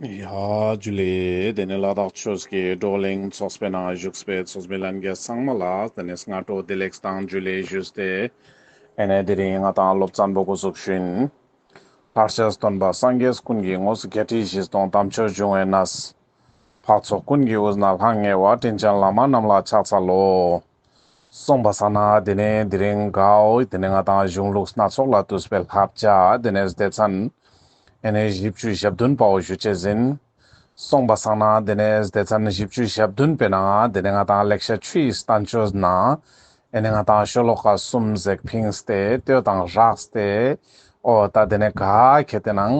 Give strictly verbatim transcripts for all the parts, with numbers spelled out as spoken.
ཡ་ཇུ་ལེ། དེ་ནས་ལ་དྭགས་ཆོས་ཀྱི་བགྲོ་གླེང་ཚོགས་པའི་ནང་བཞུགས་པའི་ཚོགས་མི་ལྷན་རྒྱས་ཚང་མ་ལ་དེ་ནས་སྔ་དྲོ་བདེ་ལེགས་དང་ཇུ་ལེ་ཞུས་ཏེ། ཨེ་ནས་དེ་རིང་ང་དང་སློབ་ཚན་པོ་འགོ་བཙུགས་ཤིན། ལྷར་བཅས་སྟོན་པ་སངས་རྒྱས་ཀུན་གྱི་ངོ་བོ། བརྒྱད་ཁྲི་བཞི་སྟོང་དམ་ཆོས་འབྱུང་བའི་གནས། འཕགས་ཚོགས་ཀུན་གྱི་དབུས་ན་ལྷང་ངེ་བ། དྲིན་ཅན་བླ་མ་རྣམས་ལ་ཕྱག་འཚལ་ལོ། སོང་པ་སང་ན་དེ་ནས་དེ་རིང་གའོ་དེ་ནས་ང་དང་གཞུང་ལུགས་སྣ་ཚོགས་ལས་བཏུས་པའི་བསླབ་བྱ་དེ་ནས་སྡེ་ཚན་ཨེ་ནས་བཞི་བཅུ་ཞེ་བདུན་པའོ་ཞུ་ཅེས་ཨིན། སོང་པ་སང་ན་དེ་ནས་སྡེ་ཚན་བཞི་བཅུ་ཞེ་བདུན་པའི་ནང་དེ་ནས་ང་དང་ལེགས་བཤད་ཆུ་ཡི་བསྟན་བཅོས་ནང་ཨེ་ནས་ང་དང་ཤོ་ལོ་ཀ་གསུམ་ཟེར་ཕིངས་ཏེ་ལྟོས་དང་སྦྲགས་ཏེ། འོ་ད་དེ་ནས་ག་ཁེ་ཏེ་ནང་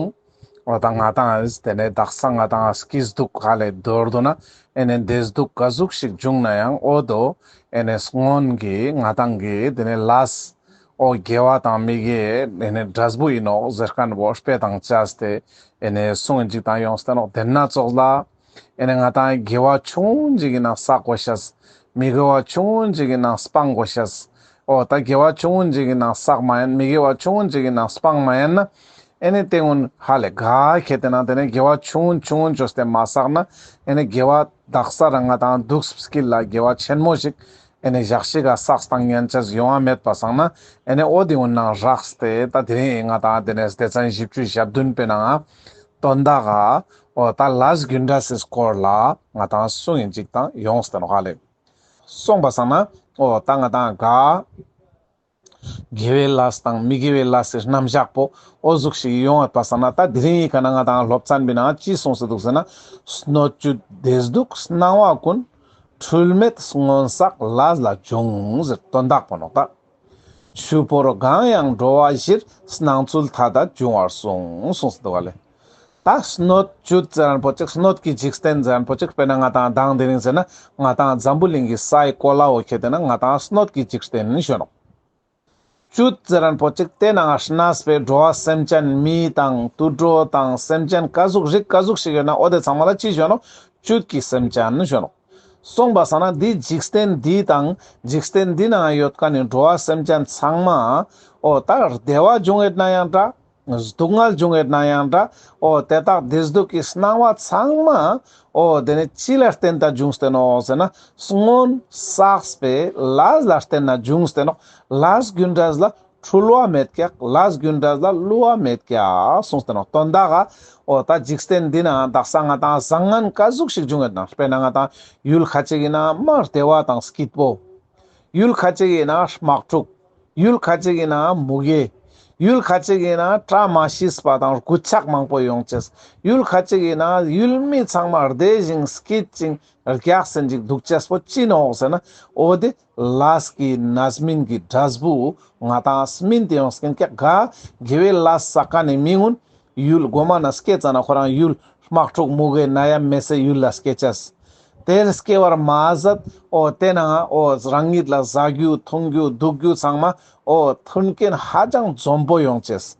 འོ་ད་ང་དང་དེ་ནས་དག་ས་ང་དང་སྐྱིད་སྡུག་ཧ་ལས་མདོར་བསྡུ་ན་ཨེ་ནས་བདེ་སྡུག་ག་ཟུག་ཞིག་བྱུང་ན་ཡང་འོ་དོ་ཨེ་ནས་སྔོན་གྱི་ང་དང་གི་དེ་ནས་ལས་འོ་དགེ་བ་དང་མི་དགེ་ཨེ་ནས་འབྲས་བུ་ཨིན་ནོག་ཟེར་མཁན་བོ་དཔེ་དང་བཅས་ཏེ་ཨེ་ནས་གསུངས་ཅིག་དང་ཡོངས་ཏེ་ནོག། དེ་ན་ཙོགས་ལ་ཨེ་ནས་ང་དང་དགེ་བ་ཆུང་ངུན་ཅིག་གི་ནང་བསགས་དགོས་ཤེས། མི་དགེ་བ་ཆུང་ངུན་ཅིག་གི་ནང་སྤང་དགོས་ཤེས། འོ་ད་དགེ་བ་ཆུང་ངུན་ཅིག་གི་ནང་བསགས་མ་ཡིན། མི་དགེ་བ་ཆུང་ངུན་ཅིག་གི་ནང་སྤང་མ་ཡིན་ན་ཨེ་ནས་དེ་ངུན་ཧ་ལས་ག་ཁེ་ཏེ་ནང་དེ་ནས་དགེ་བ་ཆུང་ངུན་ཆུང་ངུན་བཅོས་ཏེ་མ་བསགས་ན་ཨེ་ནས་དགེ་བ་དག་ས་རང་ང་དང་འདུག་སྐྱིད་ལ་དགེ་བ་ཆེན་མོ་ཞིག་ཨེ་ནས་ཞག་ཞིག་ག་བསགས་བཏང་ཉན་ཅེས་ཡོང་བ་མེད་པ་སང་ན་ཨེ་ནས་འོ་དེ་ངུན་ནང་རགས་ཏེ་ད་དེ་རིང་ང་དང་དེ་ནས་སྡེ་ཚན་བཞི་བཅུ་ཞེ་བདུན་པའི་ནང་དོན་དག་ག་འོ་ད་ལས་རྒྱུ་འབྲས་སི་སྐོར་ལ་ང་དང་གསུངས་ཡིན་ཅིག་དང་ཡོངས་ཏེ་ནོག་ཧ་ལས། སོང་པ་སང་ན་འོ་ད་ང་དང་ག་དགེ་བའི་ལས་དང་མི་དགེ་བའི་ལས་སི་རྣམ་གཞག་པོ་འོ་ཟུག་ཞིག་ཡོང་ཡོད་པ་སང་ན་ད་དེ་རིང་ངི་ཁ་ན་ང་དང་སློབ་ཚན་པའི་ནང་ཅི་གསུངས་སེ་འདུག་ཟེར་ན། སྣོད་བཅུད་བདེ་སྡུག་སྣང་བ་ཀུན། འཁྲུལ་མེད་སྔོན་བསགས་ལས་ལ་འབྱུང་ཟེར་དོན་དག་པོ་ནོག་ད། ཆུ་བུར་གང་ཡང་འགྲོ་བ་གཞིར། སྣང་ཚུལ་མཐའ་དག་འབྱུང་བར་གསུངས། གསུངས་སེ་འདུག་ག་ལེ། ད་སྣོད་བཅུད་ཟེར་མཁན་པོ་ཅིག་སྣོད་ཀྱི་འཇིག་རྟེན་ཟེར་མཁན་པོ་ཅིག་དཔེར་ན་ང་དང་དང་དེ་རིང་ཟེར་ན་ང་དང་འཛམ་བུ་གླིང་གི་སའི་གོ་ལའོ་ཁེ་ཏེ་ན་ང་དང་སྣོད་ཀྱི་འཇིག་རྟེན་ཞུ་ནོག། བཅུད་ཟེར་མཁན་པོ་ཅིག་དེ་ནང་གནས་པའི་འགྲོ་བ་སེམས་ཅན་མི་དང་དུད་འགྲོ་དང་སེམས་ཅན་ག་ཟུག་རིགས་ག་ཟུག་ཞིག་ཡོད་ན་འོ་དེ་ཚང་མ་ལ་ཅི་ཞུ་ནོག། བཅུད་ཀྱི་སེམས་ཅན་ཞུ་ནོག། སོང་པ་སང་ན་འདི་འཇིག་རྟེན་འདི་དང་འཇིག་རྟེན་འདི་ནང་ཡོད་མཁན་ནི་འགྲོ་བ་སེམས་ཅན་ཚང་མ་འོ་ད་བདེ་བ་འབྱུང་ཡོད་ན་ཡང་འདྲ། སྡུག་བསྔལ་འབྱུང་ཡོད་ན་ཡང་འདྲ། འོ་དེ་དག་བདེ་སྡུག་གི་སྣང་བ་ཚང་མ་འོ་དེ་ནི་ཅི་ལ་བརྟེན་ཏེ་འབྱུང་སྟེ་ནོག་ཟེར་ན། སྔོན་བསགས་པའི་ལས་ལ་བརྟེན་ནེ་འབྱུང་སྟེ་ནོག། ལས་རྒྱུ་འབྲས་ལ་འཁྲུལ་བ་མེད་ཀྱག། ལས་རྒྱུ་འབྲས་ལ་བསླུ་བ་མེད་ཀྱག་གསུངས་ཏེ་ནོག། དོན་དག་ག་འོ་ད་འཇིག་རྟེན་འདི་ན་དག་ས་ང་དང་བཟང་ངན་ག་ཟུག་ཞིག་འབྱུང་ཡོད་ན། དཔེར་ན་ང་དང་ཡུལ་ཁ་ཅིག་ཡིན་ན་མ་བདེ་བ་དང་སྐྱིད་པོ། ཡུལ་ཁ་ཅིག་ཡིན་ན་དམག་འཁྲུག། ཡུལ་ཁ་ཅིག་ཡིན་ན་མུ་གེ། ཡུལ་ཁ་ཅིག་ཡིན་ན་བཀྲ་མ་ཤིས་པ་དང་རྒུད་ཆག་མང་པོ་ཡོང་ཅེས། ཡུལ་ཁ་ཅིག་ཡིན་ན་ཡུལ་མི་ཚང་མ་བདེ་ཞིང་སྐྱིད་ཅིང་རྒྱགས་ཟིན་ཅིག་འདུག་ཅེས་པོ་ཅི་ནོག་ཟེར་ན། འོ་དེ་ལས་ཀྱི་རྣམ་སྨིན་གྱི་འབྲས་བུ་ང་དང་སྨིན་ཏེ་ཡོང་སྐྱེན་ཀྱག། ག་དགེ་བའི་ལས་བསགས་མཁན་ནི་མི་ངུན་ཡུལ་གོ་མ་ན་སྐྱེ་ཙ་ན་ཁོ་རང་ཡུལ་དམག་འཁྲུག་མུ་གེ་ནད་ཡམས་མེད་སའི་ཡུལ་ལ་སྐྱེ་ཅེས། དེར་སྐྱེ་བར་མ་ཟད་འོ་དེ་ནང་འོ་རང་ཉིད་ལ་ཟ་རྒྱུ་འཐུང་རྒྱུ་འདུག་རྒྱུ་ཚང་མ་འོ་མཐུན་རྐྱེན་ཧ་ཅང་འཛོམས་པོ་ཡོང་ཅེས།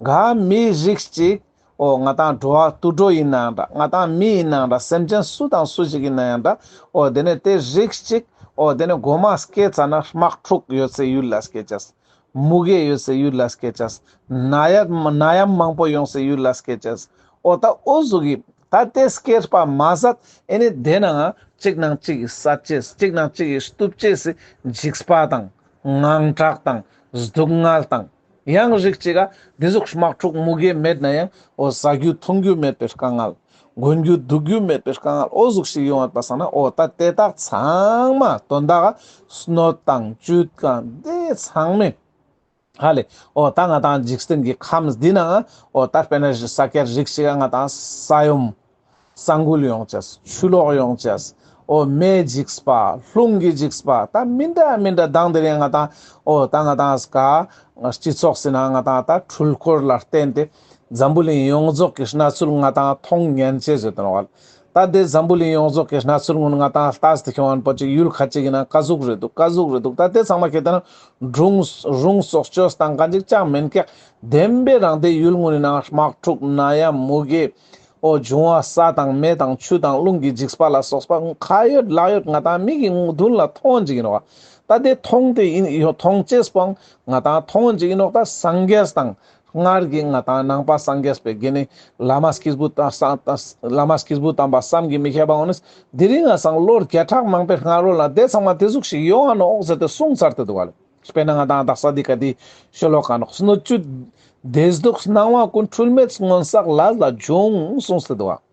ག་མི་རིགས་ཅིག་འོ་ང་དང་འགྲོ་བ་དུད་འགྲོ་ཡིན་ནའང་འདྲ། ང་དང་མི་ཡིན་ནའང་འདྲ། སེམས་ཅན་སུ་དང་སུ་ཞིག་ཡིན་ནའང་འདྲ། འོ་དེ་ནས་དེ་རིགས་ཅིག་འོ་དེ་ནས་གོ་མ་སྐྱེ་ཙ་ན་དམག་འཁྲུག་ཡོད་སའི་ཡུལ་ལ་སྐྱེ་ཅེས། མུ་གེ་ཡོད་སའི་ཡུལ་ལ་སྐྱེ་ཅེས། ནད་ཡམས་ནད་ཡམས་མང་པོ་ཡོང་སའི་ཡུལ་ལ་སྐྱེ་ཅེས། འོ་ད་འོ་ཟུག་གི་ད་དེ་སྐྱེས་པ་མ་ཟད་ཨེ་ནི་དེ་ནང་གཅིག་ནང་གཅིག་གི་ཟ་ཅེས་གཅིག་ནང་གཅིག་གི་གཏུབ་ཅེས་སི་འཇིགས་པ་དང་དངངས་སྐྲག་དང་སྡུག་བསྔལ་དང་། ཡང་རིགས་གཅིག་ག་དེ་ཟུག་དམག་འཁྲུག་མུ་གེ་མེད་ན་ཡང་འོ་ཟ་རྒྱུ་འཐུང་རྒྱུ་མེད་པའི་དཀའ་ངལ། གོན་རྒྱུ་འདུག་རྒྱུ་མེད་པའི་དཀའ་ངལ་འོ་ཟུག་ཞིག་ཡོང་བ་པ་སང་ན་འོ་ད་དེ་དག་ཚང་མ་དོན་དག་ག་སྣོད་དང་བཅུད་དང་དེ་ཚང་མས་ཧ་ལས་འོ་ད་ང་དང་འཇིག་རྟེན་གྱི་ཁམས་འདི་ན་འོ་ད་དཔེར་ན་ས་ཀྱད་རིགས་ཤིག་ག་ང་དང་ས་ཡོམ་ས་འགུལ་ཡོང་ཅེས། ཆུ་ལོག་ཡོང་ཅེས། འོ་མེ་འཇིགས་པ། རླུང་གི་འཇིགས་པ། ད་མི་འདྲ་མི་འདྲ་དང་དེ་རིང་ང་དང་འོ་ད་ང་དང་ག་སྤྱི་ཚོགས་སི་ནང་ང་དང་ད་འཕྲུལ་འཁོར་ལ་བརྟེན་ཏེ་འཛམ་བུ་གླིང་ཡོངས་རྫོགས་ཀྱི་གནས་ཚུལ་ང་དང་མཐོང་ཉན་ཅེས་ཟེར་དོན་བ། ད་དེ་འཛམ་བུ་གླིང་ཡོངས་རྫོགས་ཀྱི་གནས་ཚུལ་ངུན་ང་དང་ལྟས་ཏེ་ཁྱོང་ངན་པོ་ཅིག་ཡུལ་ཁ་ཅིག་ཡིན་ན་ག་ཟུག་རེད་འདུག་ག་ཟུག་རེད་འདུག། ད་དེ་ཚང་མ་ཁྱེད་ལྟ་ན་སྒྲུང་སྒྲུང་སོགས་བཅོས་དང་གང་ཅིག་ཅང་མེན་ཀྱག། བདེན་པའི་རང་དེ་ཡུལ་ངུན་ནི་ནང་དམག་འཁྲུག་ནད་ཡམས་མུ་གེ་འོ་འབྱུང་བ་ས་དང་མེ་དང་ཆུ་དང་རླུང་གི་འཇིགས་པ་ལ་སོགས་པ་ག་ཡོད་ལ་ཡོད་ང་དང་མིག་གི་མདུན་ལ་མཐོང་ཅིག་ཡིན་ནོག། ད་དེ་མཐོང་སྟེ་ཡིན་མཐོང་ཅེས་པོ་ང་དང་མཐོང་ཅིག་ཡིན་ནོག། ད་སངས་རྒྱས་དང་ སྔར་གྱི་ང་ཏང་ནང་པ་སངས་རྒྱས་པའི་དགེ་འདུན་བླ་མ་སྐྱེས་བུ་དམ་པ་བསམ་གྱིས་མི་ཁྱབ་པ་འོ་ནི་དེ་རིང་ང་སང་ལོ་བརྒྱ་ཕྲག་མང་པོའི་སྔ་རོལ་ལ་དེ་ཚང་མ་དེ་ཟུག་ཞིག་ཡོང་ང་ནོག་ཟེར་ཏེ་གསུངས་ཚར་ཏེ་འདུག་ག་ལེ། དཔེར་ན་ང་ཏང་དག་ས་འདི་ཀ་འདི་ཤོ་ལོ་ཀ་ནོག་སྣོད་བཅུད་བདེ་སྡུག་སྣང་བ་ཀུན། འཁྲུལ་མེད་སྔོན་བསགས་ལས་ལ་འབྱུང་གསུངས་ཏེ་འདུག་ག།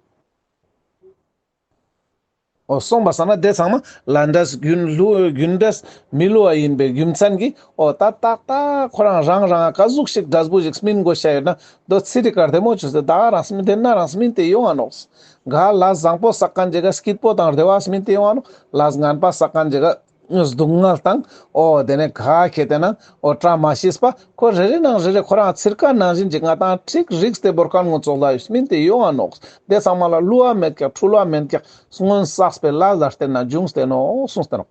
འོ་སོང་པ་སང་ན་དེ་ཚང་མ་ལས་འབྲས་རྒྱུ་བསླུ་རྒྱུ་འབྲས་མི་བསླུ་བ་ཡིན་པའི་རྒྱུ་མཚན་གྱིས་འོ་ད་ཏག་ཏག་ཁོ་རང་རང་རང་ག་ཟུག་ཞིག་འབྲས་བུ་ཞིག་སྨིན་དགོས་ཤ་ཡོད་ན་དོ་ཚིག་རིག་ག་བདེ་མོ་བཅོས་ཏེ་ད་ག་རང་སྨིན་དེ་ན་རང་སྨིན་ཏེ་ཡོང་ང་ནོག་ག་ལས་བཟང་པོ་བསགས་མཁན་ཅིག་ག་སྐྱིད་པོ་དང་བདེ་བ་སྨིན་ཏེ་ཡོང་ང་ནོག་ལས་ངན་པ་བསགས་མཁན་ཅིག་ག་སྡུག་བསྔལ་དང་། འོ་དེ་ནས་ག་ཁེ་དེ་ན་འོ་བཀྲ་མ་ཤིས་པ་ཁོ་རེ་རེ་ནང་རེ་རེ་ཁོ་རང་ཚིར་ཀ་ནང་བཞིན་ཅིག་ང་ཏང་ཁྲིག་རིགས་ཏེ་བོར་ཁན་ངོ་ཚོགས་ལ་སྨིན་ཏེ་ཡོང་ང་ནོག་དེ་ཚང་མ་ལ་བསླུ་བ་མེད་ཀྱག་འཁྲུལ་བ་མེད་ཀྱག་སྔོན་བསགས་པའི་ལས་ལ་བརྟེན་ན་འབྱུང་སྟེ་ནོག་གསུངས་ཏེ་ནོག་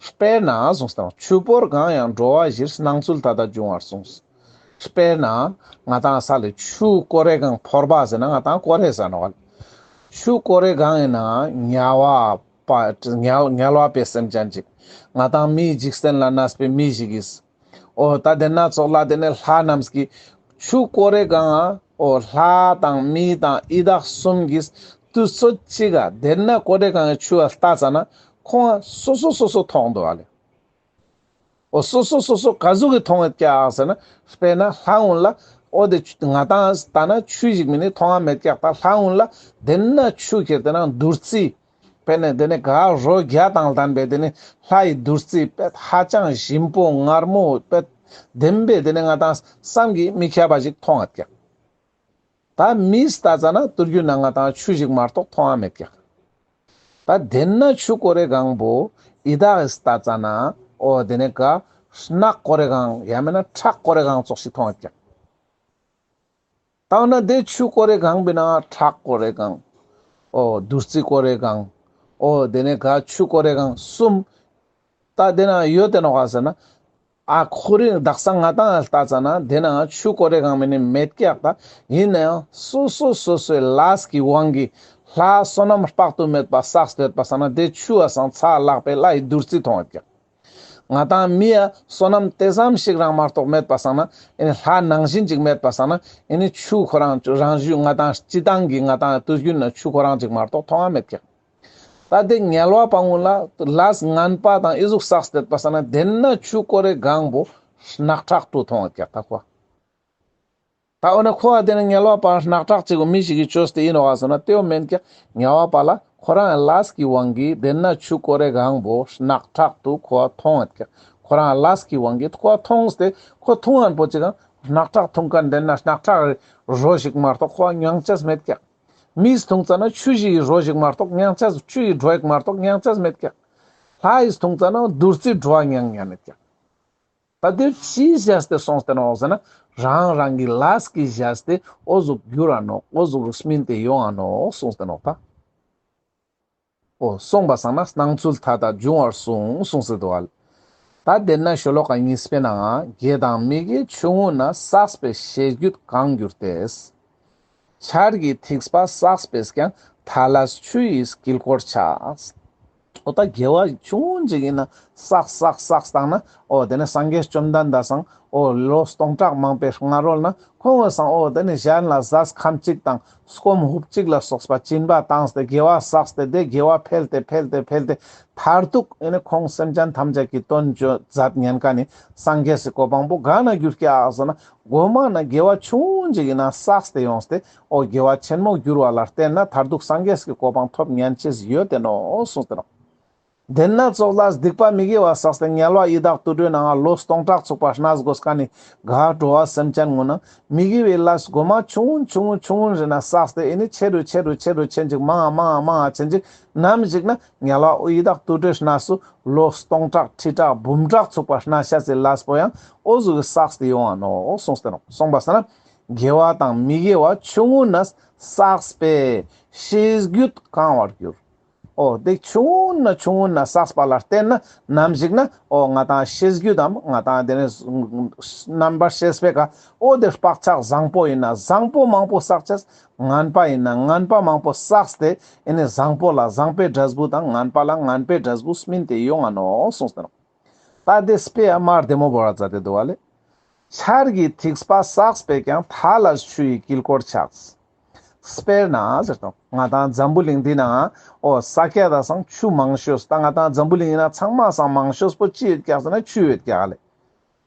དཔེར་ན་གསུངས་ཏེ་ནོག་ཆུ་བོར་གང་ཡང་འགྲོ་བ་བཞིར། སྣང་ཚུལ་མཐའ་དག་འབྱུང་བར་གསུངས། དཔེར་ན་ང་ཏང་ས་ལེ་ཆུ་ཀོ་རེ་གང་ཕོར་པ་ཟེར་ན་ང་ཏང་ཀོ་རེ་ཟེར་ནོག་ཆུ་ཀོ་རེ་གང་ཡིན་ན་དམྱལ་བ་པ་དམྱལ་དམྱལ་བ་པའི་སེམས་ཅན་ཅིག་ང་ཏང་མིའི་འཇིག་རྟེན་ལ་གནས་པའི་མི་ཞིག་གིས། འོ་ད་དེ་ན་ཙོགས་ལ་དེ་ནས་ལྷ་རྣམས་ཀྱིས་ཆུ་ཀོ་རེ་གང་ང་འོ་ལྷ་དང་མི་དང་ཡི་དྭགས་གསུམ་གྱིས་དུས་ཚོད་གཅིག་ག་དེ་ན་ཀོ་རེ་གང་ངི་ཆུ་བ་ལྟ་ཙ་ན་ཁོང་ང་སོ་སོ་སོ་སོ་མཐོང་འདུག་ཨ་ལེ། འོ་སོ་སོ་སོ་སོ་ག་ཟུག་གི་མཐོང་ཡོད་ཀྱག་ཟེར་ན་དཔེར་ན་ལྷ་གུན་ལ་འོ་དེ་ང་ཏང་ལྟ་ན་ཆུ་ཞིག་མིན་ནི་མཐོང་ང་མེད་ཀྱག་ད་ལྷ་གུན་ལ་དེ་ན་ཆུ་ཁྱེར་དེ་ན་བདུད་རྩི། དཔེར་ན་དེ་ནས་ག་རོ་བརྒྱ་དང་ལྡན་པའི་དེ་ནས་ལྷ་ཡི་བདུད་རྩི་པད་ཧ་ཅང་ཞིམ་པོ་མངར་མོ་པད་ལྡན་པའི་དེ་ནས་ང་ཏང་བསམ་གྱིས་མི་ཁྱབ་པ་ཞིག་མཐོང་ཡོད་ཀྱག་ད་མིས་ལྟ་ཙ་ན་ཏུར་རྒྱུ་ན་ང་ཏང་ཆུ་ཞིག་མ་གཏོགས་མཐོང་ང་མེད་ཀྱག་ད་དེ་ན་ཆུ་ཀོ་རེ་གང་པོ་ཡི་དྭགས་ལྟ་ཙ་ན་འོ་དེ་ནས་ག་རྣག་ཀོ་རེ་གང་ཡང་མིན་ན་ཁྲག་ཀོ་རེ་གང་ཙོགས་ཤིག་མཐོང་ཡོད་ཀྱག་ད་འོ་ན་དེ་ཆུ་ཀོ་རེ་གང་པོའི་ནང་ཁྲག་ཀོ་རེ་གང་། འོ་བདུད་རྩི་ཀོ་རེ་གང་། འོ་དེ་ནས་ག་ཆུ་ཀོ་རེ་གང་གསུམ། ད་དེ་ན་ཡོད་དེ་ནོག་ག་ཟེར་ན། ཨ་ཁོ་རེ་དག་ས་ང་ཏང་ལྟ་ཙ་ན་དེ་ན་ཆུ་ཀོ་རེ་གང་མིན་ནི་མེད་ཀྱག་ད་ཡིན་ན་ཡང་སོ་སོ་སོ་སོའི་ལས་ཀྱི་དབང་གིས་ལྷ་བསོད་ནམས་དཔག་ཏུ་མེད་པ་བསགས་ཏེ་ཡོད་པ་སང་ན་དེ་ཆུ་བ་སང་ཚ་ལག་པའི་ལྷ་ཡི་བདུད་རྩི་མཐོང་ཡོད་ཀྱག་ང་ཏང་མི་ཡ་བསོད་ནམས་དེ་ཙམ་ཞིག་རང་མ་གཏོགས་མེད་པ་སང་ན་ཨེ་ནི་ལྷ་ནང་བཞིན་ཅིག་མེད་པ་སང་ན་ཨེ་ནི་ཆུ་ཁོ་རང་རང་བཞིན་ང་ཏང་སྤྱི་བཏང་གི་ང་ཏང་དུས་རྒྱུན་ན་ཆུ་ཁོ་རང་ཅིག་མ་གཏོགས་མཐོང་ང་མེད་ཀྱག་ད་དེ་དམྱལ་བ་པ་གུན་ལ་ལས་ངན་པ་དང་ཨི་ཟུག་བསགས་ཏེ་ཡོད་པ་སང་ན་དེ་ན་ཆུ་ཀོ་རེ་གང་པོ་རྣག་ཁྲག་ཏུ་མཐོང་ཡོད་ཀྱག་ད་ཁོ། ད་འོ་ན་ཁོ་བ་དེ་ནི་དམྱལ་བ་པ་རྣག་ཁྲག་ཅིག་གོ་མི་ཞིག་གིས་བཅོས་ཏེ་ཡིན་ནོག་ག་ཟེར་ན་དེའོ་མེན་ཀྱག་དམྱལ་བ་པ་ལ་ཁོ་རང་ལས་ཀྱི་དབང་གིས་དེ་ན་ཆུ་ཀོ་རེ་གང་པོ་རྣག་ཁྲག་ཏུ་ཁོ་བ་མཐོང་ཡོད་ཀྱག་ཁོ་རང་ལས་ཀྱི་དབང་གིས་ཁོ་བ་མཐོང་སྟེ་ཁོ་འཐུང་ངན་པོ་ཅིག་གང་རྣག་ཁྲག་འཐུང་མཁན་དེ་ན་རྣག་ཁྲག་རོ་ཞིག་མ་གཏོགས་ཁོ་བ་མྱང་ཆ་མེད་ཀྱག་མིས་འཐུང་ཙ་ན་ཆུ་ཞིག་གི་རོ་ཞིག་མ་གཏོགས་མྱང་ཆ་ཆུ་ཡི་བྲོ་ཞིག་མ་གཏོགས་མྱང་ཆ་མེད་ཀྱག་ལྷ་ཡིས་འཐུང་ཙ་ན་བདུད་རྩི་བྲོ་བ་མྱང་ཉན་མེད་ཀྱག་ད་དེ་ཅིའི་བཞག་སྟེ་གསུངས་ཏེ་ནོག་ཟེར་ན། རང་རང་གི་ལས་ཀྱི་བཞག་སྟེ་འོ་ཟུག་འགྱུར་ར་ནོག་འོ་ཟུག་རུ་སྨིན་ཏེ་ཡོང་ང་ནོག་གསུངས་ཏེ་ནོག་ད། འོ་གསུངས་པ་སང་ན་སྣང་ཚུལ་མཐའ་དག་འབྱུང་བར་གསུངས་གསུངས་ཏེ་འདུག་ཨ། ད་དེ་ན་ཤོ་ལོ་ཀ་གཉིས་པའི་ནང་དགེ་དང་མི་དགེ་ཆུང་ངུ་ན། བསགས་པའི་ཤེས་རྒྱུད་གང་འགྱུར་ཏེ། ཆར་གྱི་ཐིགས་པ་བསགས་པས་ཀྱང་། མཐའ་ལས་ཆུ་ཡི་དཀྱིལ་འཁོར་ཆགས། འོ་ད་དགེ་བ་ཆུང་ངུན་ཅིག་ཡིན་ན་བསགས་བསགས་བསགས་བཏང་ན་འོ་དེ་ནས་སངས་རྒྱས་བཅོམ་ལྡན་འདས་སང་འོ་ལོ་སྟོང་ཕྲག་མང་པོའི་སྔ་རོལ་ན་ཁོང་གི་སང་འོ་དེ་ནས་གཞན་ལ་ཟས་ཁམ་གཅིག་དང་སྐོམ་ཧུབ་གཅིག་ལ་སོགས་པ་སྦྱིན་པ་བཏང་སྟེ་དགེ་བ་བསགས་ཏེ་དེ་དགེ་བ་འཕེལ་ཏེ་འཕེལ་ཏེ་འཕེལ་ཏེ་མཐར་ཐུག་ཨེ་ནི་ཁོང་སེམས་ཅན་ཐམས་ཅད་ཀྱི་དོན་མཛད་ཉན་མཁན་ནི་སངས་རྒྱས་སི་གོ་འཕང་པོ་ག་ན་འགྱུར་ཀྱག་ཟེར་ན། གོ་མ་ན་དགེ་བ་ཆུང་ངུན་ཅིག་ཡིན་ན་བསགས་ཏེ་ཡོངས་ཏེ་འོ་དགེ་བ་ཆེན་མོ་འགྱུར་བ་ལ་བརྟེན་ན་མཐར་ཐུག་སངས་རྒྱས་ཀྱི་གོ་འཕང་ཐོབ་ཉན་ཅེས་ཡོད་དེ་ནོག་གསུངས་ཏེ་ནོག་དེ་ན་ཙོགས་ལ་སྡིག་པ་མི་དགེ་བ་བསགས་ཏེ་དམྱལ་བ་ཡི་དྭགས་དུད་འགྲོའི་ནང་ལོ་སྟོང་ཕྲག་ཚུགས་པ་གནས་དགོས་མཁན་ནི་ག་འགྲོ་བ་སེམས་ཅན་ངུན་ན་མི་དགེ་བའི་ལས་གོ་མ་ཆུང་ངུན་ཆུང་ངུན་ཆུང་ངུན་རེ་ན་བསགས་ཏེ་ཨེ་ནི་ཆེ་རུ་ཆེ་རུ་ཆེ་རུ་ཆེན་ཅིག་མང་ང་མང་ང་མང་ང་ཆེན་ཅིག་ནམ་ཞིག་ན་དམྱལ་བ་ཡི་དྭགས་དུད་འགྲོའི་གནས་སུ་ལོ་སྟོང་ཕྲག་ཁྲི་ཕྲག་འབུམ་ཕྲག་ཚུགས་པ་གནས་ཤ་ཟེར་ལས་པོ་ཡང་འོ་ཟུག་གི་བསགས་ཏེ་ཡོང་ང་ནོག་གསུངས་ཏེ་ནོག་གསུངས་པ་སང་ན་དགེ་བ་དང་མི་དགེ་བ་ཆུང་ངུན་ན་བསགས་པས་ཤེས་རྒྱུད་གང་བར་འགྱུར། འོ་དེ་ཆུང་ངུན་ན་ཆུང་ངུན་ན་བསགས་པ་ལ་བརྟེན་ན་ནམ་ཞིག་ན་འོ་ང་ཏང་ཤེས་རྒྱུད་དམ་ང་ཏང་དེ་ནས་རྣམ་པར་ཤེས་པའི་ཀ་འོ་དེ་བག་ཆགས་བཟང་པོ་ཡིན་ན་བཟང་པོ་མང་པོ་བསགས་ཅེས། ངན་པ་ཡིན་ན་ངན་པ་མང་པོ་བསགས་ཏེ་ཨེ་ནི་བཟང་པོ་ལ་བཟང་པའི་འབྲས་བུ་དང་ངན་པ་ལ་ངན་པའི་འབྲས་བུ་སྨིན་ཏེ་ཡོང་ང་ནོག་གསུངས་ཏེ་ནོག་ད་དེ་དཔེ་ཡ་མ་བདེ་མོ་བོར་བ་མཛད་དེ་འདུག་བ་ལེ། ཆར་གྱི་ཐིགས་པ་བསགས་པས་ཀྱང་། མཐའ་ལ་ཆུ་ཡི་དཀྱིལ་འཁོར་ཆགས། དཔེར་ན་ཟེར་དང་། ང་དང་འཛམ་བུ་གླིང་འདི་ནང་འོ་ས་སྐྱ་དང་སང་ཆུ་མང་ཤོས། ད་ང་དང་འཛམ་བུ་གླིང་ཡིན་ན་ཚང་མ་སང་མང་ཤོས་པོ་ཅི་ཡོད་ཀྱག་ཟེར་ན་ཆུ་ཡོད་ཀྱག་ལེ།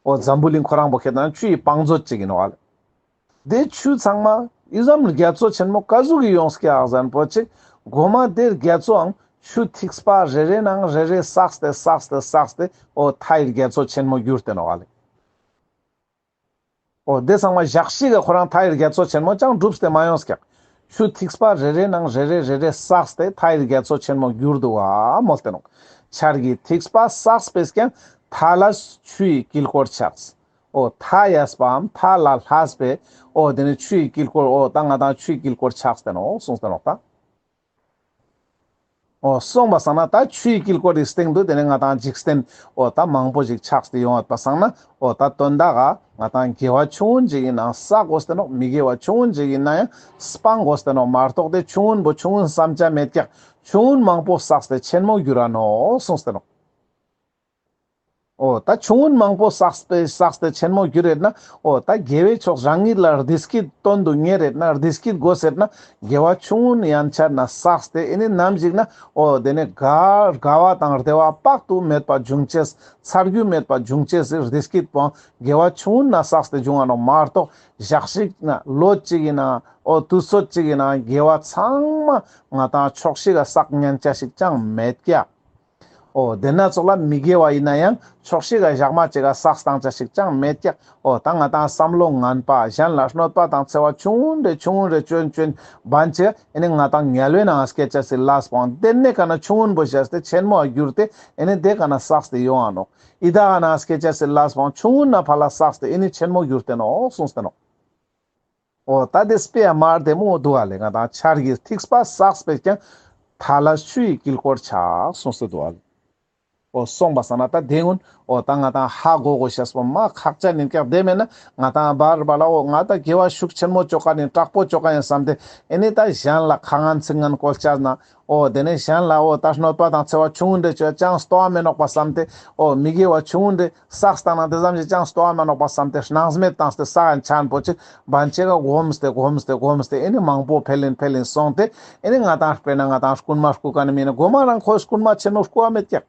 འོ་འཛམ་བུ་གླིང་ཁོ་རང་པོ་ཁྱེད་ན་ཆུ་ཡི་བང་མཛོད་ཅིག་ཡིན་ནོག་ལེ། དེ་ཆུ་ཚང་མ་ཨི་ཙམ་རྒྱ་མཚོ་ཆེན་མོ་ག་ཟུག་གི་ཡོངས་ཀྱག་ཟེར་ན་པོ་ཅིག། གོ་མ་དེ་རྒྱ་མཚོའང་ཆུ་ཐིགས་པ་རེ་རེ་ནང་རེ་རེ་བསགས་ཏེ་བསགས་ཏེ་བསགས་ཏེ་འོ་མཐའི་རྒྱ་མཚོ་ཆེན་མོ་གྱུར་ཏེ་ནོག་ལེ། འོ་དེ་ཚང་མ་ཞག་ཞིག་ག་ཁོ་རང་མཐའི་རྒྱ་མཚོ་ཆེན་མོ་ཅང་གྲུབ་སྟེ་མ་ཡོངས་ཀྱག། ཆུ་ཐིགས་པ་རེ་རེ་ནང་རེ་རེ་རེ་རེ་བསགས་ཏེ་མཐའི་རྒྱ་མཚོ་ཆེན་མོ་གྱུར་འདུག་ག་མོལ་ཏེ་ནོག། ཆར་གྱི་ཐིགས་པ་བསགས་པས་ཀྱང་། མཐའ་ལ་ཆུ་ཡི་དཀྱིལ་འཁོར་ཆགས། འོ་མཐའ་ཡས་པའམ་མཐའ་ལ་ལྷགས་པའི་འོ་དེ་ནི་ཆུ་ཡི་དཀྱིལ་འཁོར། འོ་ད་ང་དང་ཆུ་ཡི་དཀྱིལ་འཁོར་ཆགས་ཏེ་ནོག་གསུངས་ཏེ་ནོག་ད། འོ་སོང་པ་སང་ན་ད་ཆུ་ཡི་དཀྱིལ་འཁོར་རི་སྟེང་དུ་དེ་ནི་ང་དང་འཇིག་རྟེན་འོ་ད་མང་པོ་ཞིག་ཆགས་ཏེ་ཡོང་བ་སང་ན། འོ་ད་དོན་དག་ག་ང་དང་དགེ་བ་ཆུང་ངུན་ཞིག་ཡིན་ན་བསགས་དགོས་ཏེ་ནོག། མི་དགེ་བ་ཆུང་ངུན་ཞིག་ཡིན་ན་ཡང་སྤང་དགོས་ཏེ་ནོག་མ་གཏོགས་ཏེ་ཆུང་ངུན་པོ་ཆུང་ངུན་བསམ་བྱ་མེད་ཀྱག། ཆུང་ངུན་མང་པོ་བསགས་ཏེ་ཆེན་མོ་འགྱུར་ར་ནོག་གསུངས་ཏེ་ནོག། འོ་ད་ཆུང་ངུན་མང་པོ་བསགས་ཏེ་བསགས་ཏེ་ཆེན་མོ་འགྱུར་རེད་ན། འོ་ད་དགེ་བའི་ཕྱོགས་རང་ཉིད་ལ་བདེ་སྐྱིད་དོན་དུ་གཉེར་རེད་ན། བདེ་སྐྱིད་དགོས་ཟེར་ན། དགེ་བ་ཆུང་ངུན་ཡན་ཆད་ན་བསགས་ཏེ་ཨེ་ནི་ནམ་ཞིག་ན་འོ་དེ་ནི་དགའ་དགའ་བ་དང་བདེ་བ་དཔག་ཏུ་མེད་པ་འབྱུང་ཅེས། ཚར་རྒྱུ་མེད་པ་འབྱུང་ཅེས་སི་བདེ་སྐྱིད་པོ་དགེ་བ་ཆུང་ངུན་ན་བསགས་ཏེ་འབྱུང་བ་ནོག་མ་གཏོགས་ཞག་ཞིག་ན་ལོ་གཅིག་ཡིན་ན་འོ་དུས་ཚོད་གཅིག་ཡིན་ན་དགེ་བ་ཚང་མ་ང་དང་ཕྱོགས་ཤིག་ག་བསགས་ཉན་ཆ་ཞིག་ཅང་མེད་ཀྱག། འོ་དེ་ན་ཙོགས་ལ་མི་དགེ་བ་ཡིན་ན་ཡང་ཕྱོགས་ཤིག་ག་ཞག་མ་གཅིག་ག་བསགས་བཏང་ཆ་ཞིག་ཅང་མེད་ཀྱག། འོ་ད་ང་དང་བསམ་བློ་ངན་པ་གཞན་ལ་གནོད་པ་དང་འཚེ་བ་ཆུང་ངུན་རེ་ཆུང་ངུན་རེ་ཅོན་ཅོན་བན་ཆེ་ཨེ་ནི་ང་དང་དམྱལ་བའི་ནང་སྐྱེ་ཆ་སི་ལས་པོའང་དེ་ནས་ག་ན་ཆུང་ངུན་པོ་བྱས་ཏེ་ཆེན་མོ་གྱུར་ཏེ་ཨེ་ནི་དེ་ག་ན་བསགས་ཏེ་ཡོང་ང་ནོག། ཡི་དྭགས་ནང་སྐྱེ་ཆ་སི་ལས་པོའང་ཆུང་ངུན་ན་ཕར་ལ་བསགས་ཏེ་ཨེ་ནི་ཆེན་མོ་གྱུར་ཏེ་ནོག་གསུངས་ཏེ་ནོག། འོ་ད་དེ་དཔེ་ཡ་མར་བདེ་མོ་འདུག་ག་ལེ། ང་དང་ཆར་གྱི་ཐིགས་པ་བསགས་པས་ཀྱང་། མཐའ་ལ་ཆུ་ཡི་དཀྱིལ་འཁོར་ཆགས་གསུངས་ཏེ་འདུག་ག་ལེ། འོ་སོང་པ་སང་ན་ད་དེ་སྔོན་འོ་ད་ང་དང་ཧ་གོ་གོ་ཤེས་པོ་མ་ཁག་ཅན་ཡིན་ཀྱག། དེ་མེད་ན་ང་དང་བར་བར་ལ་འོ་ང་ད་དགེ་བ་ཤུགས་ཆེན་མོ་ཅོ་ཀ་ནི་དྲག་པོ་ཅོ་ཀ་ཡིན་བསམ་སྟེ་ཨེ་ནི་ད་གཞན་ལ་ཁ་ངན་ཚིག་ངན་བཀོལ་ཆ་ན། འོ་དེ་ནས་གཞན་ལ་འོ་ད་གནོད་པ་དང་འཚེ་བ་ཆུང་ངུན་རེ་ཅོ་ཡ་ཅང་སྟོ་བ་མེད་ནོག་པ་བསམ་སྟེ། འོ་མི་དགེ་བ་ཆུང་ངུན་རེ་བསགས་བཏང་ན་དེ་ཙམ་ཞིག་ཅང་སྟོ་བ་མེད་ནོག་པ་བསམ་སྟེ་སྣང་མེད་བཏང་སྟེ་ས་ཡན་ཆན་པོ་ཅིག་བན་ཆེ་ག་གོམས་ཏེ་གོམས་ཏེ་གོམས་ཏེ་ཨེ་ནི་མང་པོ་འཕེལ་ཡིན་འཕེལ་ཡིན་སོང་སྟེ་ཨེ་ནི་ང་དང་དཔེར་ན་ང་དང་རྐུན་མ་རྐུ་ཀ་ནི་མི་ནི་གོ་མ་རང་ཁོའི་རྐུན་མ་ཆེན་མོ་རྐུ་བ་མེད་ཀྱག།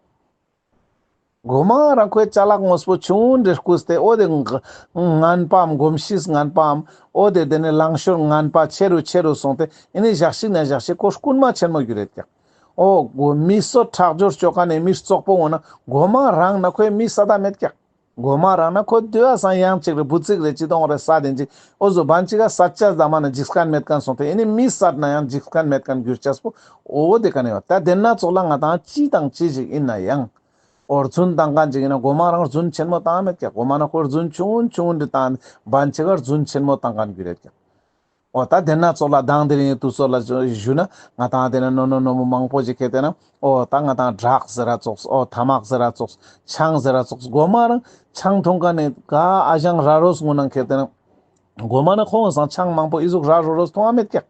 གོ་མ་རང་ཁོའི་ཅ་ལག་དངོས་པོ་ཆུང་ངུན་རེ་རྐུས་ཏེ་འོ་དེ་ངན་པའམ་གོམས་གཤིས་ངན་པའམ་འོ་དེ་དེ་ནི་ལང་ཤོར་ངན་པ་ཆེ་རུ་ཆེ་རུ་སོང་སྟེ་ཨེ་ནི་ཞག་ཞིག་ན་ཞག་ཞིག་ཁོ་རྐུན་མ་ཆེན་མོ་གྱུར་རེད་ཀྱག། འོ་གོ་མི་གསོད་ཁྲག་སྦྱོར་ཅོ་ཀ་ནས་མི་བཙོག་པོ་འོ་ན་གོ་མ་རང་ན་ཁོའི་མི་ས་ད་མེད་ཀྱག། གོ་མ་རང་ན་ཁོ་དུ་ཨ་སང་ཡང་ཅིག་རེ་བུ་ཙིག་རེ་ཅི་དོང་རེ་ས་དེན་ཅིག་འོ་ཟོ་བན་ཅིག་ག་ས་ཆ་ཟ་མ་ན་འཇིགས་མཁན་མེད་མཁན་སོང་སྟེ་ཨེ་ནི་མི་ས་ན་ཡང་འཇིགས་མཁན་མེད་མཁན་གྱུར་ཆས་པོ་འོ་དེ་ཀ་ནས་ཡོད། ད་དེ་ན་ཙོགས་ལ་ང་དང་ཅི་དང་ཅི་ཞིག་ཡིན་ན་ཡང་། འོ་རྫུན་བཏང་མཁན་ཅིག་ཡིན་ན་གོ་མ་རང་རྫུན་ཆེན་མོ་བཏང་མེད་ཀྱག། གོ་མ་ན་ཁོ་རྫུན་ཆུང་ཆུང་འདི་བཏང་བན་ཆེ་ག་རྫུན་ཆེན་མོ་བཏང་མཁན་གྱུར་རེད་ཀྱག། འོ་ད་དེ་ན་ཙོགས་ལ་དང་དེ་རིང་དུས་ཚོད་ལ་ཞུ་ན་ང་དང་དེ་ན་ནོ་ནོ་ནོ་མོ་མང་པོ་ཅིག་ཁེ་དེ་ན་འོ་ད་ང་དང་བྲག་ཟེར་ར་ཙོགས། འོ་ཐ་མག་ཟེར་ར་ཙོགས། ཆང་ཟེར་ར་ཙོགས། གོ་མ་རང་ཆང་འཐུང་མཁན་ནི་ག་ཨ་ཞང་ར་རོས་ངུ་ནང་ཁེ་དེ་ན། གོ་མ་ན་ཁོང་སང་ཆང་མང་པོ་ཨི་ཟུག་ར་རོ་རོས་འཐུང་བ་མེད་ཀྱག།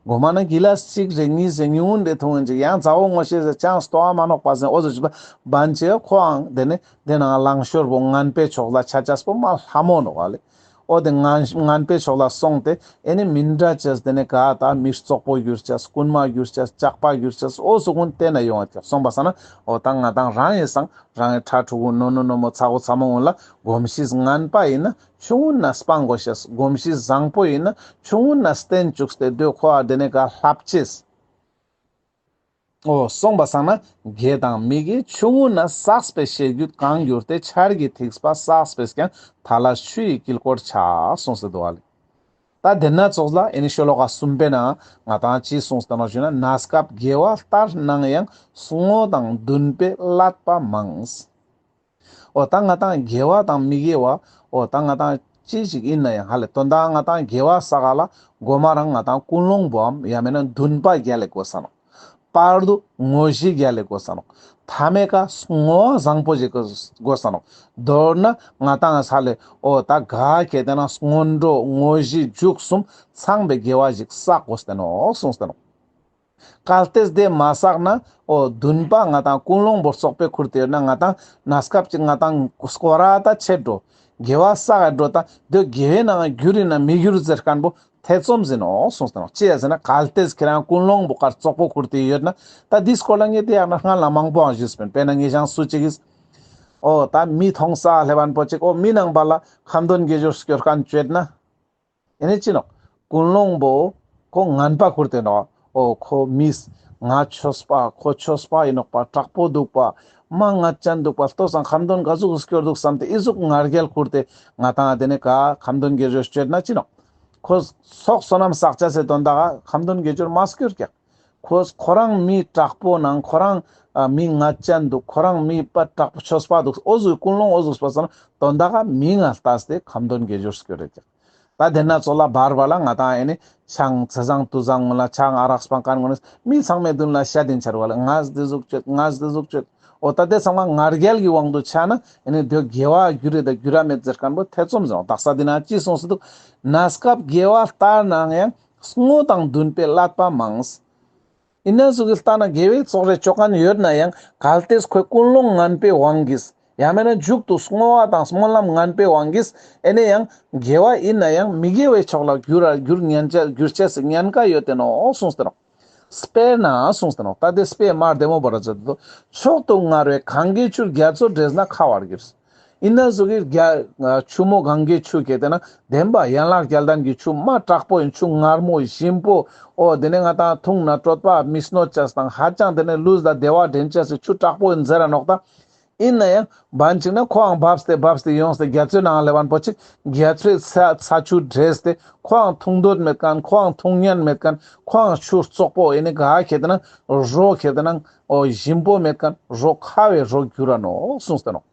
གོ་མ་ན་གི་ལ་སི་གཅིག་རེ་གཉིས་རེ་ཉུང་ངུན་རེ་འཐུང་ཡིན་ཅིག་ཡང་ཛ་འོ་ངོ་ཤེས་ཟེར་ཅང་སྟོ་བ་མ་ནོག་པ་ཟེར་འོ་ཟོ་ཅིག་པ་བན་ཆེ་ཁོའང་དེ་ནི་དེ་ནང་ལང་ཤོར་པོ་ངན་པའི་ཕྱོགས་ལ་ཆ་ཆས་པོ་མ་ལྷ་མོ་ནོག་ལེ། འོ་དེ་ངན་ངན་པའི་ཕྱོགས་ལ་སོང་སྟེ་ཨེ་ནི་མི་འདྲ་ཅེས་དེ་ནི་ག་ད་མི་བཙོག་པོ་གྱུར་ཅེས་རྐུན་མ་གྱུར་ཅེས་ཇག་པ་གྱུར་ཅེས་འོ་ཟོ་ཀུན་དེ་ན་ཡོང་བ་ཀྱག། སོང་པ་སང་ན་འོ་ད་ང་དང་རང་ཡིན་སང་རང་ཡི་ཕྲུ་གུ་ནོ་ནོ་ནོ་མོ་ཚ་བོ་ཚ་མོ་ཀུན་ལ་གོམས་གཤིས་ངན་པ་ཡིན་ན་ཆུང་ངུན་ན་སྤང་དགོས་ཤེས། གོམས་གཤིས་བཟང་པོ་ཡིན་ན་ཆུང་ངུན་ན་བསྟེན་བཅུག་སྟེ་སྡོད་ཁོ་ཨ་དེ་ནས་ག་ལྷབ་ཅེས། འོ་སོང་པ་སང་ན་དགེ་དང་མི་དགེ་ཆུང་ངུན་ན་བསགས་པའི་ཤེས་རྒྱུད་གང་འགྱུར་ཏེ། ཆར་གྱི་ཐིགས་པ་བསགས་པས་ཀྱང་། མཐའ་ལ་ཆུ་ཡི་དཀྱིལ་འཁོར་ཆགས་གསུངས་སེ་འདུག་ཨ་ལེ། ད་དེ་ན་ཙོགས་ལ་ཨེ་ནི་ཤོ་ལོ་ཀ་གསུམ་པའི་ནང་ང་དང་ཅི་གསུངས་ཏེ་ནོག་ཞུ་ན། གནས་སྐབས་དགེ་བ་ལྟར་སྣང་ཡང་། བསྔོ་དང་འདུན་པས་བསླད་པ་མང་། འོ་ད་ང་དང་དགེ་བ་དང་མི་དགེ་བ་འོ་ད་ང་དང་ཅི་ཞིག་ཡིན་ན་ཡང་ཧ་ལེ་དོན་དག་ང་དང་དགེ་བ་བསགས་ལ་གོ་མ་རང་ང་དང་ཀུན་སློང་པོའམ་ཡང་མེད་ན་འདུན་པ་རྒྱལ་ལ་དགོས་ས་ནོག། བར་དུ་དངོས་གཞི་རྒྱལ་ལ་དགོས་ས་ནོག། མཐའ་མའི་ཀ་བསྔོ་བ་བཟང་པོ་ཞིག་དགོས་ས་ནོག། མདོར་ན་ང་དང་ཧ་ལེ་འོ་ད་ག་གེ་དེ་ན་སྔོན་འགྲོ་དངོས་གཞི་མཇུག་གསུམ་ཚང་བའི་དགེ་བ་ཞིག་བསགས་དགོས་ས་ནོག་གསུངས་ཏེ་ནོག། གལ་ཏེ་དེ་མ་བསགས་ན་འོ་འདུན་པ་ང་དང་ཀུན་སློང་པོ་རྩོག་པོ་ཁུར་ཏེ་ཡོད་ན་ང་དང་གནས་སྐབས་ཅིག་ང་དང་སྐོར་ར་ད་ཆད་འགྲོ། དགེ་བ་བསགས་འགྲོ་ད་དེ་དགེ་བའི་ནང་འགྱུར་ཡིན་ན་མི་འགྱུར་ཟེར་མཁན་པོ་ཐེ་ཚོམ་ཟིན་ནོག་གསུངས་ཏེ་ནོག་ཅི་ཡ་ཟེར་ན་གལ་ཏེ་ཁྱེད་རང་ཀུན་སློང་པོ་ཀ་རྩོག་པོ་ཁུར་ཏེ་ཡོད་ན་ད་འདིའི་སྐོར་ལ་ངས་དེ་ཡང་ན་སྔ་ལ་མང་པོའང་ཞུས་པིན། དཔེར་ན་ངེད་ཅག་སུ་གཅིག་གིས་འོ་ད་མི་མཐོང་ས་སླེབས་པ་པོ་གཅིག་འོ་མི་ནང་པ་ལ་ཁ་འདོན་དགེ་སྦྱོར་སྐྱོར་མཁན་བྱེད་ན། ཨེ་ནི་ཅི་ནོག་ཀུན་སློང་པོ་ཁོ་ངན་པ་ཁུར་ཏེ་ནོག་འོ་ཁོ་མིས་ང་ཆོས་པ་ཁོ་ཆོས་པ་ཡིན་ནོག་པ་དྲག་པོ་འདུག་པ་མ་ངད་ཅན་འདུག་པ་ལྟོས་སང་ཁ་འདོན་ག་ཟུག་སྐྱོར་འདུག་བསམ་སྟེ་ཨི་ཟུག་ང་རྒྱལ་ཁུར་ཏེ་ང་དང་དེ་ནི་ག་ཁ་འདོན་དགེ་སྦྱོར་བྱེད་ན་ཅི་ནོག་ཁོ་སོག་བསོད་ནམས་བསགས་ཅེས་སི་དོན་དག་ག་ཁ་འདོན་དགེ་སྦྱོར་མ་སྐྱོར་ཀྱག་ཁོ་ཁོ་རང་མི་དྲག་པོ་ནང་ཁོ་རང་ཨ་མི་ངད་ཅན་འདུག་ཁོ་རང་མི་པ་དྲག་པོ་ཆོས་པ་འདུག་འོ་ཟུག་ཀུན་སློང་འོ་ཟུག་པ་སང་དོན་དག་ག་མི་ང་ལྟས་ཏེ་ཁ་འདོན་དགེ་སྦྱོར་སྐྱོར་རེད་ཀྱག་ད་དེ་ན་ཚོགས་ལ་བར་བར་ལ་ང་དང་ཨེ་ནི་ཆང་ཚ་ཚང་དུ་ཚང་ངུན་ལ་ཆང་ཨ་རག་སྤང་མཁན་ངུན་ལ་མི་ཚང་མའི་མདུན་ལ་ཤ་དེན་ཆར་བ་ལ་ངས་དེ་ཟུག་བྱེད་ངས་དེ་ཟུག་བྱེད། འོ་ད་དེ་ཚང་མ་ང་རྒྱལ་གྱི་དབང་དུ་ཆ་ན་ཨེ་ནི་དེ་དགེ་བ་འགྱུར་རེད་ད་འགྱུར་ར་མེད་ཟེར་མཁན་པོ་ཐེ་ཚོམ་ཟིན་ནོག་དག་ས་དེ་ན་ཅི་གསུངས་སེ་འདུག་གནས་སྐབས་དགེ་བ་ལྟར་ནའང་བསྔོ་དང་འདུན་པའི་བསླད་པ་མང་། ཡིན་ན་ཟུག་གི་ལྟ་ན་དགེ་བའི་ཚོགས་རེ་ཅོ་མཁན་ཡོད་ན་ཡང་གལ་ཏེ་ཁོའི་ཀུན་སློང་ངན་པའི་དབང་གིས་ཡང་མེད་ན་མཇུག་ཏུ་བསྔོ་བ་དང་སྨོན་ལམ་ངན་པའི་དབང་གིས་ཨེ་ནི་ཡང་དགེ་བ་ཡིན་ན་ཡང་མི་དགེ་བའི་ཕྱོགས་ལ་འགྱུར་ར་འགྱུར་ཉན་ཆ་འགྱུར་ཆ་སི་ཉེན་ཁ་ཡོད་དེ་ནོག་གསུངས་ཏེ་ནོག་དཔེར་ན་གསུངས་ཏེ་ནོག་ད་དེ་དཔེ་མ་བདེ་མོ་བོར་ཛད་དོ། མཆོག་ཏུ་མངར་བའི་གངྒཱའི་ཆུ་རྒྱ་མཚོ་འདྲེས་ན་ཁ་བར་འགྱུར། ཡིན་ན་ཟུག་གི་རྒྱ་ཆུ་མོ་གངྒཱའི་ཆུ་གལ་ཏེ་ན་བདེན་པ་ཡན་ལག་བརྒྱད་ལྡན་གྱི་ཆུ་མ་དྲག་པོ་ཡིན་ཆུ་མངར་མོ་ཞིམ་པོ་འོ་དེ་ནས་ང་དང་འཐུང་ན་གྲོད་པ་མི་གནོད་ཅེས་དང་ཧ་ཅང་དེ་ནས་ལུས་ལ་བདེ་བ་འདྲེན་ཅེས་སི་ཆུ་དྲག་པོ་ཡིན་ཟེར་ར་ནོག་ད། ཡིན་ན་ཡང་བན་ཅིག་ན་ཁོའང་བབས་ཏེ་བབས་ཏེ་ཡོངས་ཏེ་རྒྱ་མཚོའི་ནང་ལེབ་བན་པོ་ཅིག་རྒྱ་མཚོའི་ཚ་ཚ་ཆུ་འདྲེས་ཏེ་ཁོའང་འཐུང་འདོད་མེད་མཁན་ཁོའང་འཐུང་ཉན་མེད་མཁན་ཁོའང་ཆུ་བཙོག་པོ་ཨེ་ནི་ག་ཁེ་ཏེ་ན་རོ་ཁེ་ཏེ་ན་འོ་ཞིམ་པོ་མེད་མཁན་རོ་ཁ་བའི་རོ་འགྱུར་ར་ནོག་གསུངས་ཏེ་ནོག་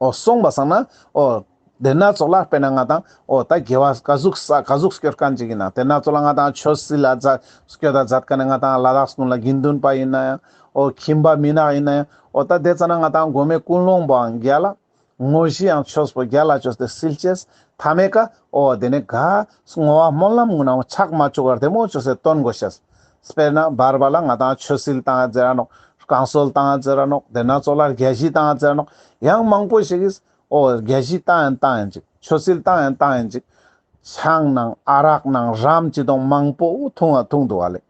འོ་སོང་པ་སང་ན་འོ་དེ་ན་ཚོགས་ལ་དཔེར་ན་ང་དང་འོ་ད་དགེ་བ་ག་ཟུག་ས་ག་ཟུག་སྐྱོར་མཁན་ཅིག་ཡིན་ན་དེ་ན་ཚོགས་ལ་ང་དང་ཆོས་སྲིད་ལ་མཛད་སྐྱོད་ད་མཛད་མཁན་ནི་ང་དང་ལ་དྭགས་ཀུན་ལ་དགེ་འདུན་པ་ཡིན་ན་ཡང་འོ་ཁྱིམ་པ་མི་ནག་ཡིན་ན་ཡང་འོ་ད་དེ་ཙ་ན་ང་དང་མགོ་མའི་ཀུན་སློང་པོའང་རྒྱལ་ལ་དངོས་གཞི་ཡང་ཆོས་པོ་རྒྱལ་ལ་ཅོས་ཏེ་སིལ་ཅེས་ཐ་མའི་ཀ་འོ་དེ་ནས་ག་བསྔོ་བ་སྨོན་ལམ་ངུན་ནའང་ཆག་མ་བཅུག་པར་བདེ་མོ་ཅོས་ཏེ་བཏོན་དགོས་ཤེས། དཔེར་ན་བར་བར་ལ་ང་དང་ཆོས་སིལ་བཏང་ཡ་ཟེར་ར་ནོག་བསྐང་གསོལ་བཏང་ཡ་ཟེར་ར་ནོག་དེ་ན་ཚོགས་ལ་རྒྱ་བཞི་བཏང་ཡ་ཟེར་ར་ནོག་ཡང་མང་པོ་ཞིག་གིས་འོ་རྒྱ་བཞི་བཏང་ཡིན་བཏང་ཡིན་ཅིག་ཆོས་སིལ་བཏང་ཡིན་བཏང་ཡིན་ཅིག་ཆང་ནང་ཨ་རག་ནང་རམ་ཅི་དང་མང་པོ་འཐུང་ང་འཐུང་འདུག་བ་ལེ།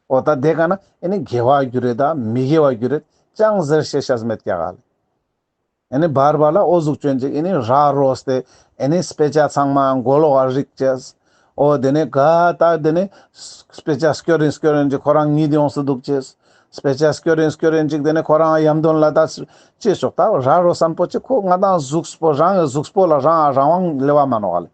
འོ་ད་དེ་ག་ན་ཨེ་ནི་དགེ་བ་འགྱུར་རེད་ད་མི་དགེ་བ་འགྱུར་རེད་ཅང་ཟེར་ཤེས་ཤེས་མེད་ཀྱག་ལེ། ཨེ་ནི་བར་བར་ལ་འོ་ཟུག་ཅོན་ཅིག་ཨེ་ནི་ར་རོས་ཏེ་ཨེ་ནི་སྤེ་ཆ་ཚང་མ་མགོ་ལོག་ག་རིག་ཅེས། འོ་དེ་ནས་ག་ད་དེ་ནས་སྤེ་ཆ་སྐྱོར་རིན་སྐྱོར་རིན་ཅིག་ཁོ་རང་ཉིད་ཡོངས་སུ་འདུག་ཅེས། སྤེ་ཆ་སྐྱོར་རིན་སྐྱོར་རིན་ཅིག་དེ་ནས་ཁོ་རང་ཡམ་དོན་ལ་ད་ཅི་ཤོག་ད་ར་རོ་སན་པོ་ཅིག་ཁོ་ང་དང་གཟུགས་པོ་རང་གི་གཟུགས་པོ་ལ་རང་རང་དབང་ལེ་བ་མ་ནོག་ལེ།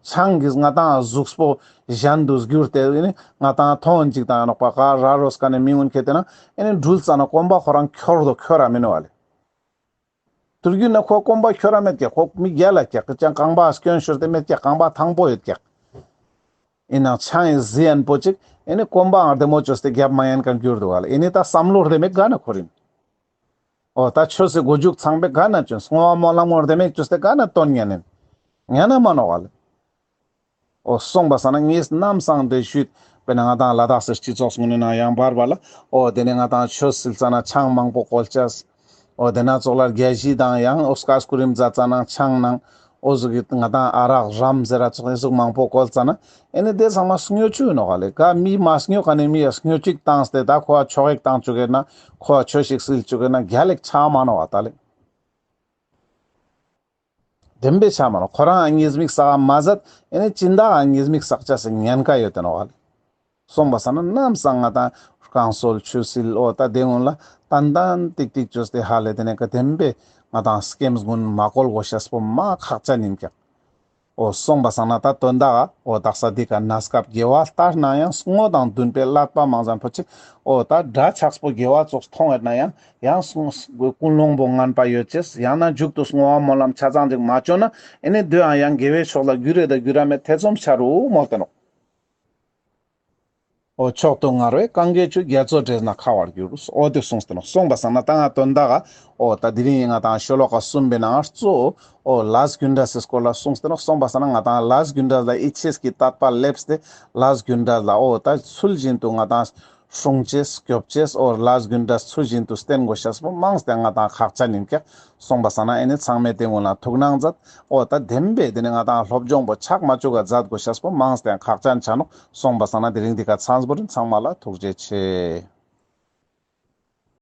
ཆང་གིས་ང་དང་གཟུགས་པོ་གཞན་དུ་བསྒྱུར་ཏེ་ཨེ་ནི་ང་དང་ཐོང་ཅིག་དང་ཡང་ནོག་པ་ག་ར་རོས་ཀ་ནས་མི་ངུན་ཁེ་ཏེ་ན་ཨེ་ནི་འགྲུལ་ཙ་ན་གོམ་པ་ཁོ་རང་ཁྱོར་དོ་ཁྱོར་ར་མི་ནོག་ལེ། དུར་རྒྱུད་ན་ཁོ་གོམ་པ་ཁྱོར་ར་མེད་ཀྱག་ཁོ་མི་རྒྱལ་ལ་ཀྱག་ཅང་རྐང་པ་སྐྱོན་ཤོར་ཏེ་མེད་ཀྱག་རྐང་པ་ཐང་པོ་ཡོད་ཀྱག་ཡིན་ནའང་ཆང་ཡི་ཟི་ཡན་པོ་ཅིག་ཨེ་ནི་གོམ་པའང་བདེ་མོ་ཅོས་ཏེ་རྒྱབ་མ་ཡན་ཀ་འགྱུར་འདུག་བ་ལེ། ཨེ་ནི་ད་བསམ་བློ་བདེ་མོ་ག་ན་འཁོར་ཡིན། འོ་ད་ཆོས་སི་གོ་རྒྱུག་ཚང་པོ་ག་ན་ཅོན་བསྔོ་བ་སྨོན་ལམ་ངོར་བདེ་མོ་ཅོས་ཏེ་ག་ན་བཏོན་ཉན་ཡིན། ཉན་ན་མ་ནོག་བ་ལེ། འོ་སོང་པ་སང་ན་ངས་ནམ་སང་དེ་ཞུས་པས་ན་ང་དང་ལ་དྭགས་སི་སྤྱི་ཚོགས་ངོས་ནས་ན་ཡང་བར་བར་ལ་འོ་དེ་ནས་ང་དང་ཆོས་སིལ་ཙ་ན་ཆང་མང་པོ་བཀོལ་ཅེས། འོ་དེ་ན་ཚོགས་ལ་རྒྱ་བཞི་དང་ཡང་འོ་སྐར་སྐུ་རིམ་མཛད་ཙ་ན་ཆང་ནང་འོ་ཟུག་གི་ང་དང་ཨ་རག་རམ་ཟེར་ར་ཚོགས་ཡིན་ཟུག་མང་པོ་བཀོལ་ཙ་ན་ཨེ་ནི་དེ་ཚང་མ་སྨྱོ་ཆུ་ཡིན་ནོག་ལེ། ག་མི་མ་སྨྱོ་ག་ནས་མི་ཡ་སྨྱོ་ཅིག་བཏང་སྟེ་ད་ཁོ་ཨ་ཆོག་ཡིག་བཏང་བཅུག་གེ་ན་ཁོ་ཨ་ཆོས་ཤིག་སིལ་བཅུག་གེ་ན་རྒྱལ་ལེགས་ཆ་མ་ནོག་བ་ད་ལེ། བདེན་པའི་ཆ་མ་ནོག་ཁོ་རང་ཨ་ཉེས་དམིགས་བསགས་མ་ཟད་ཨེ་ནི་སྦྱིན་བདག་ཨ་ཉེས་དམིགས་བསགས་ཅེས་སི་ཉེན་ཁ་ཡོད་དེ་ནོག་ལེ། སོང་པ་སང་ན་ནམ་སང་ང་དང་བསྐང་གསོལ་ཆོས་སིལ་འོ་ད་དེ་ངུན་ལ་ཏན་ཏན་ཏིག་ཏིག་ཅོས་ཏེ་ཧ་ལེ་དེ་ནས་ཀ་བདེན་པའི་ང་དང་སྐེམ་ངུན་མ་བཀོལ་དགོས་ཤེས་པོ་མ་ཁག་ཅན་ཡིན་ཀྱག་འོ་སོང་པ་སང་ན་ད་དོན་དག་འོ་དག་ས་འདི་ཀ་གནས་སྐབས་དགེ་བ་ལྟར་ན་ཡང་བསྔོ་དང་འདུན་པའི་བསླད་པ་མང་ཙམ་པོ་ཅིག་འོ་ད་དགྲ་ཆགས་པོ་དགེ་བ་ཙོགས་མཐོང་ཡོད་ན་ཡང་ཡང་ཀུན་སློང་པོ་ངན་པ་ཡོད་ཅེས་ཡང་ན་མཇུག་ཏུ་བསྔོ་བ་སྨོན་ལམ་ཆ་ཚང་ཅིག་མ་བཅོ་ན་ཨེ་ནི་དེའང་ཡང་དགེ་བའི་ཕྱོགས་ལ་འགྱུར་རེ་ད་འགྱུར་ར་མེད་ཐེ་ཚོམ་ཆ་རུ་མོལ་ཏེ་ནོག་འོ་མཆོག་ཏུ་མངར་བའི་གངྒཱའི་ཆུ་རྒྱ་མཚོ་འདྲེས་ན་ཁ་བར་འགྱུར། འོ་དེ་གསུངས་ཏེ་ནོག་སོང་པ་སང་ན་ད་ང་དོན་དག་འོ་ད་དེ་རིང་ང་དང་ཤོ་ལོ་ཀ་གསུམ་པའི་ནང་གཙོ་འོ་ལས་རྒྱུ་འབྲས་སི་སྐོར་ལ་གསུངས་ཏེ་ནོག་སོང་པ་སང་ན་ང་དང་ལས་རྒྱུ་འབྲས་ལ་ཡིད་ཆེས་ཀྱི་དད་པ་སླེབས་ཏེ་ལས་རྒྱུ་འབྲས་ལ་འོ་ད་ཚུལ་བཞིན་དུ་ང་དང་ སྲུང་ཅེས་སྐྱོབ་ཅེས་འོ་ལས་རྒྱུ་འབྲས་ཚུལ་བཞིན་དུ་བསྟེན་དགོས་ཤེས་པོ་མང་སྟེ་ང་ཏང་ཁག་ཅན་ཡིན་ཀྱག། སོང་པ་སང་ན་ཨེ་ནི་ཚང་མས་དེ་ཀུན་ལ་ཐུགས་སྣང་མཛད། འོ་ད་བདེན་པའི་དེ་ནི་ང་ཏང་སློབ་སྦྱོང་པོ་ཆག་མ་བཅུག་ག་མཛད་དགོས་ཤེས་པོ་མང་སྟེ་ཁག་ཅན་ཆ་ནོག། སོང་པ་སང་ན་དེ་རིང་འདི་ཀ་ཚང་པོ་རིན། ཚང་མ་ལ་ཐུགས་རྗེ་ཆེ།